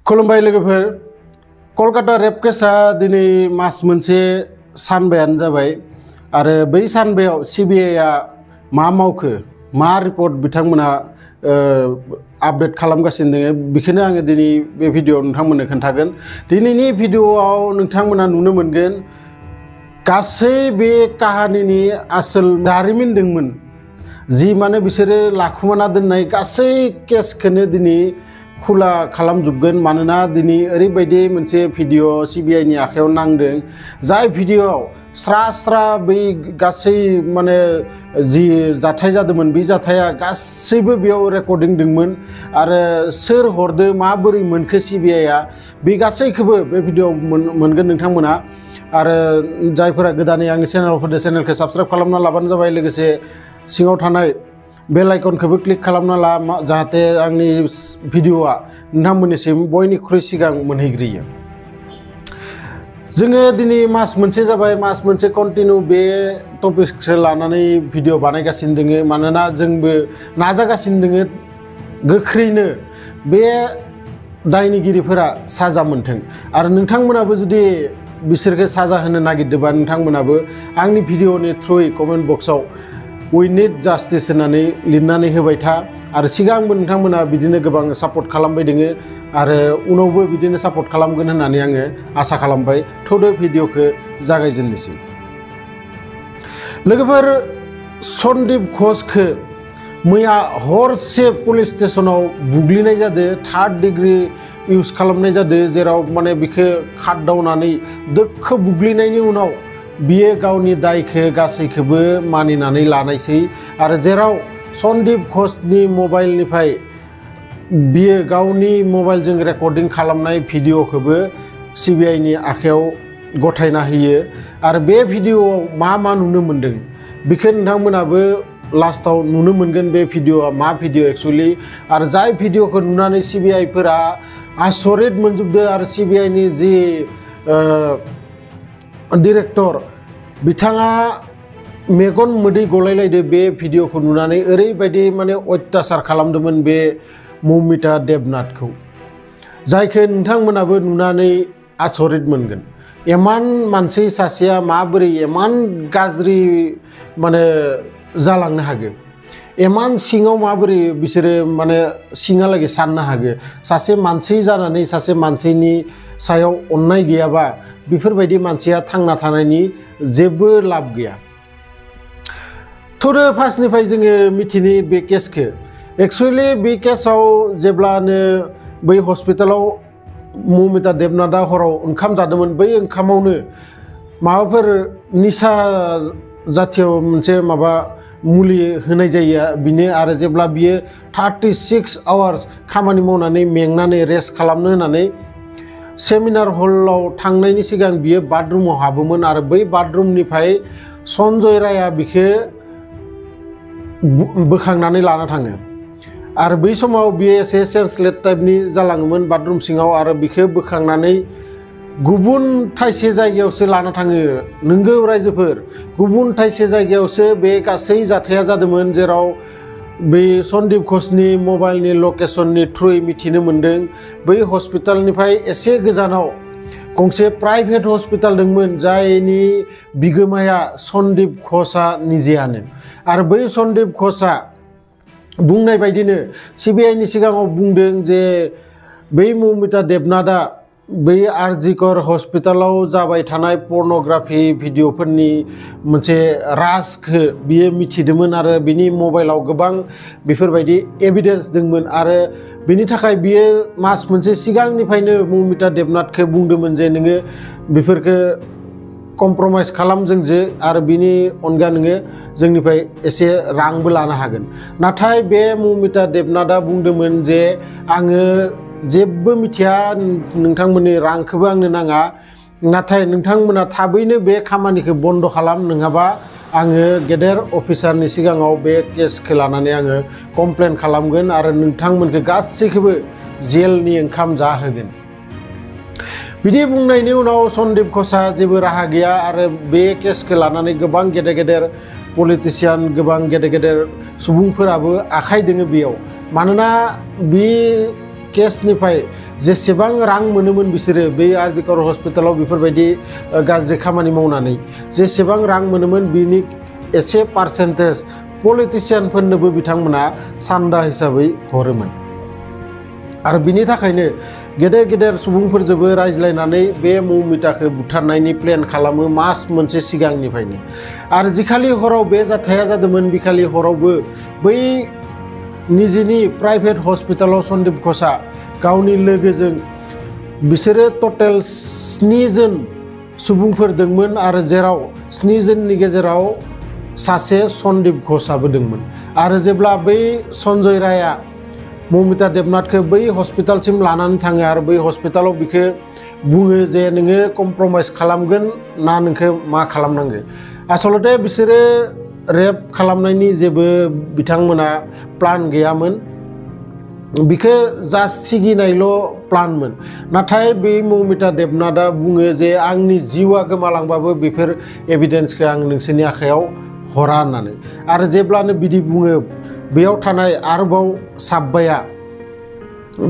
खुलुमबाय लोगोफोर कलकाता रेप केसा दिनै मास मोनसे सानबायानो जाबाय आरो बै सानबायाव सीबीआईआ मा मावखो मा रिपर्ट बिथांमोना आपडेट खालामगासिनो दङ बेखौनो आङो दिनै बे भिडिअआव नोंथांमोननो खोन्थागोन। दिनैनि भिडिअआव नोंथांमोना नुनो मोनगोन गासै बे काहानिनि आसोल जारिमिन दंमोन जि माने बिसोरो लाखुमाना दोननाय गासै केसखौनो दिनै खुला खालामजोबगोन। मानोना दिनै ओरैबायदि मोनसे भिडिअ सीबीआईनि आखायाव नांदों जाय भिडिअआव स्रा बै गासै माने जि जाथाय जादोंमोन बे जाथाया गासैबो बेयाव रेकर्डिं दंमोन आरो सोर हरदो माबोरै मोनखो सीबीआईआ बे गासैखौबो बे भिडिअआव मोनगोन नोंथांमोना। आरो जायफोरा गोदानै आंनि चेनेलाव फैदो चेनेलखौ साबस्क्राइब खालामना लाबानो जाबाय, लोगोसे सिङाव थानाय बेल आइकनखौबो क्लिक खालामना ला जाहाथे आंनि भिडिअआ नोंथांमोननिसिम बयनिख्रुइ सिगां मोनहैग्रोयो। जोङो दिनै मास मोनसे जाबाय, मास मोनसे कन्टिनिउ बे टपिकखौ लानानै भिडिअ बानायगासिनो दङ। मानोना जोंबो नाजागासिनो दङ गोख्रैनो बे दायनिगिरिफोरा साजा मोनथों आरो नोंथांमोनाबो जुदि बिसोरखौ साजा होनो नागिरदोंबा नोंथांमोनाबो आंनि भिडिअनि थ्रुयै कमेन्ट बक्सआव वी नीड जास्टिस होननानै लिरनानै होबाय था। आरो सिगांबो नोंथांमोना बिदिनो गोबां सापर्ट खालामबाय दोङो आरो उनावबो बिदिनो सापर्ट खालामगोन होननानै आङो आसा खालामबाय। थ'दो भिडिअखौ जागायजेननोसै। लोगोफोर, सन्दीप घोषखौ मैया हरसे पुलिस स्टेशनाव बुग्लिनाय जादों, 3rd डिग्री इउज खालामनाय जादों, जेराव माने बिखौ खारदावनानै दोखो बुग्लिनायनि उनाव बियो गावनि दायखौ गासैखौबो मानिनानै लानायसै आरो जेराव सन्दीप घोषनि मबाइलनिफ्राय बियो गावनि मबाइलजों रेकर्डिं खालामनाय भिडिअखौबो सीबीआईनि आखायाव गथायना होयो आरो बे भिडिअआव मा नुनो मोनदों बेखौ नोंथांमोनाबो लास्टाव नुनो मोनगोन। बे भिडिअआ मा भिडिअ एक्चुअली, आरो जाय भिडिअखौ नुनानै सीबीआईफोरा आसरित मोनजोबदों आरो सीबीआईनि जि डिरेक्टर बिथाङा मेगन मोदै गलायलायदों बे भिडिअखौ नुनानै। ओरैबायदि माने अत्याचार खालामदोंमोन बे मौमिता देबनाथखौ, जायखौ नोंथांमोनाबो नुनानै आसरित मोनगोन। इमान मानसि सासेया माबोरै इमान गाज्रि माने जालांनो हागो, इमान सिङाव माबोरै बिसोरो माने सिङालागै साननो हागो। सासे मानसि जानानै सासे मानसिनि सायाव अननाय गैयाबा बेफोरबायदि मानसिया थांना थानायनि जेबो लाब गैया। थ'दो फार्स्टनिफ्राय जोङो मिथिनि बे केसखौ। एक्चुअली बे केसाव जेब्लानो बै हस्पिटालाव मौमिता देबनाथआ हराव ओंखाम जादोंमोन, बै ओंखामावनो माबाफोर निसा जातीय मोनसे माबा मुलि होनाय जायो बिनो। आरो जेब्ला बियो 36 आवार्स खामानि मावनानै मेंनानै रेस्ट खालामनो होननानै सेमिनार हलाव थांनायनि सिगां बियो बाथरुमाव हाबोमोन आरो बै बाथरुमनिफ्राय सन्जय रायआ बिखौ बोखांनानै लाना थाङो आरो बै समाव बियो एसे सेन्सलेस टाइपनि जालाङोमोन बाथरुम सिङाव आरो बिखौ बोखांनानै गुबुन थाइसे जायगायावसो लाना थाङो। नोंगौ रायजोफोर, गुबुन थाइसे जायगायावसो बे गासै जाथाया जादोंमोन, जेराव बै सन्दीप घोषनि मबाइलनि लकेसननि थ्रुयै मिथिनो मोन्दों बै हस्पिटालनिफ्राय एसे गोजानाव गंसे प्राइभेट हस्पिटाल दंमोन जायनि बिगोमाया सन्दीप घोषआ निजेयानो। आरो बै सन्दीप घोषआ बुंनाय बायदिनो सीबीआईनि सिगाङाव बुंदों जे बै मौमिता देबनाथआ बै आरजिकर हस्पिटालाव जाबाय थानाय पर्न'ग्राफि भिडिअफोरनि मोनसे राजखौ बियो मिथिदोंमोन आरो बिनि मबाइलाव गोबां बेफोरबायदि एभिडेन्स दंमोन आरो बिनि थाखाय बियो मास मोनसे सिगांनिफ्रायनो मौमिता देबनाथखौ बुंदोंमोन जे नोङो बेफोरखौ कमप्रमाइज खालाम जोंजों आरो बिनि अनगा नोङो जोंनिफ्राय एसे रांबो लानो हागोन। नाथाय बे मौमिता देबनाथआ बुंदोंमोन जे आङो जेबो मिथिया, नोंथांमोननि रांखौबो आंनो नाङा, नाथाय नोंथांमोना थाबैनो बे खामानिखौ बन्द खालाम, नङाबा आङो गेदेर अफिसारनि सिगाङाव बे केसखौ लानानै आङो कमप्लेन खालामगोन आरो नोंथांमोनखौ गासैखौबो जेलनि ओंखाम जाहोगोन। बिदि बुंनायनि उनाव सन्दीप घोषआ जेबो राहा गैया आरो बे केसखौ लानानै गोबां गेदेर पलिटिशियान, गोबां गेदेर सुबुंफोराबो आखाइ दोङो बेयाव। मानोना बे केसनिफ्राय जेसेबां रां मोनोमोन बिसोरो बे आरजिकर हस्पिटालाव बेफोरबायदि गाज्रि खामानि मावनानै जेसेबां रां मोनोमोन बिनि एसे पार्सेन्टेज पलिटिशियानफोरनोबो बिथांमोना सान्दा हिसाबै हरोमोन आरो बिनि थाखायनो गेदेर गेदेर सुबुंफोरजोंबो रायज्लायनानै बे मौमिताखौ बुथारनायनि प्लेन खालामो मास मोनसे सिगांनिफ्रायनो आरो जिखालि हराव बे जाथाया जादोंमोन बिखालि हरावबो बै निजेनि प्राइभेट हस्पिटालाव सन्दीप घोषआ गावनि लोगोजों बिसोरो टटेल 7 जन सुबुंफोर दंमोन आरो जेराव 7 जननि गेजेराव सासे सन्दीप घोषआबो दंमोन आरो जेब्ला बै सन्जय रायआ मौमिता देबनाथखौ बै हस्पिटालसिम लानानै थाङो आरो बै हस्पिटालाव बिखौ बुङो जे नोङो कमप्रमाइज खालामगोन ना नोंखौ मा खालामनांगौ आसलते बिसोरो रेप खालामनायनि जेबो बिथांमोना प्लान गैयामोन बिखौ जास्ट सिगिनायल' प्लानमोन नाथाय बे मौमिता देबनाथआ बुङो जे आंनि जिउआ गोमालांबाबो बेफोर एभिडेन्सखौ आं नोंसोरनि आखायाव हरा होननानै आरो जेब्लानो बिदि बुङो बेयाव थानाय आरोबाव साब्बाया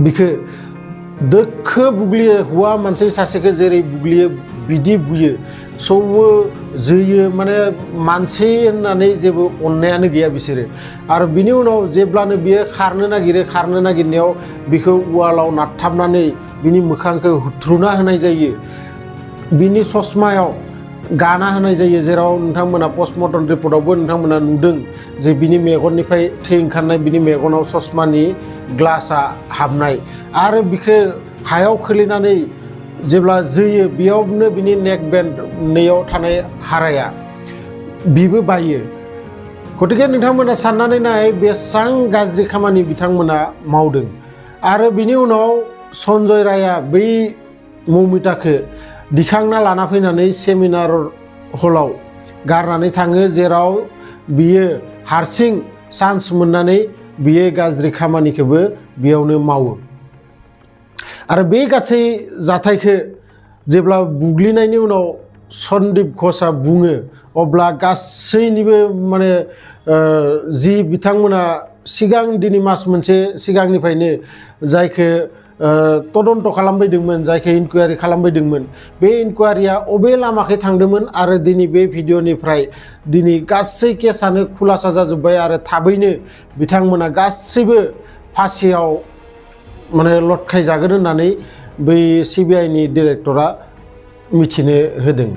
बिखौ दोखो बुग्लियो हौवा मानसि सासेखौ जेरै बुग्लियो बिदि बुयो सौवो जोयो माने मानसि होननानै जेबो अननायानो गैया बिसोरो आरो बिनि उनाव जेब्लानो बियो खारनो नागिरनायाव बिखौ वालाव नारथाबनानै बिनि मोखांखौ हुथ्रुना होनाय जायो बिनि ससमायाव गाना होनाय जायो जेराव नोंथांमोना पस्टमर्टम रिपर्टआवबो नोंथांमोना नुदों जे बिनि मेगननिफ्राय थै ओंखारनाय बिनि मेगनाव ससमानि ग्लासआ हाबनाय आरो बिखौ हायाव खोलैनानै जेब्ला जोयो बेयावनो बिनि नेक बेन्ड नैयाव थानाय हाराया बिबो बायो गतिके नोंथांमोना साननानै नाय बेसां गाज्रि खामानि बिथांमोना मावदों आरो बिनि उनाव सन्जय रायआ बै मौमिताखौ दिखांना लाना फैनानै सेमिनार हलाव गारनानै थाङो जेराव बियो हारसिं चान्स मोननानै बियो गाज्रि खामानिखौबो बेयावनो मावो आरो बे गासै जाथायखौ जेब्ला बुग्लिनायनि उनाव सन्दीप घोषआ बुङो अब्ला गासैनिबो माने जि बिथांमोना सिगां दिनै मास मोनसे सिगांनिफ्रायनो जायखौ तदन्त खालामबायदोंमोन जायखौ इनकुवारि खालामबायदोंमोन बे इनकुवारिया अबे लामाखै थांदोंमोन आरो दिनै बे भिडिअनिफ्राय दिनै गासै केसानो खुलासा जाजोब्बाय आरो थाबैनो बिथांमोना गासैबो फासियाव माने लटखायजागोन होननानै बै सिबिआइनि डिरेक्टरा मिथिनो होदों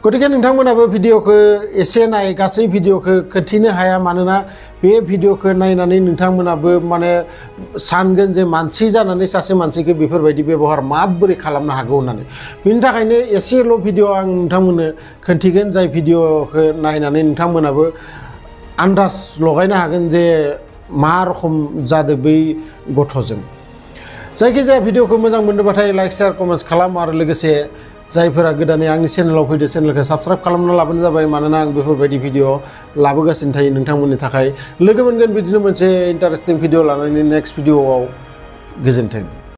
गतिके नोंथांमोनाबो भिडिअखौ एसे नाय गासै भिडिअखौ खोन्थिनो हाया मानोना बे भिडिअखौ नायनानै नोंथांमोनाबो माने सानगोन जे मानसि जानानै सासे मानसिखौ बेफोरबायदि बेबहार माबोरै खालामनो हागौ होननानै बिनि थाखायनो एसेल' भिडिअ आं नोंथांमोननो खोन्थिगोन जाय भिडिअखौ नायनानै नोंथांमोनाबो आन्दाज लगायनो हागोन जे मा रखम जादों बै गथ'जों जायखिजाया भिडिअखौ मोजां मोनदोंबाथाय लाइक शेयार कमेन्ट्स खालाम आरो लोगोसे जायफोरा गोदानै आंनि चेनेलाव फैदो चेनेलखौ साबस्क्राइब खालामना लाबानो जाबाय मानोना आं बेफोरबायदि भिडिअ लाबोगासिनो थायो नोंथांमोननि थाखाय लोगो मोनगोन बिदिनो मोनसे इन्टारेस्टिं भिडिअ लानानै नेक्स्ट भिडिअआव गोजोन्थों।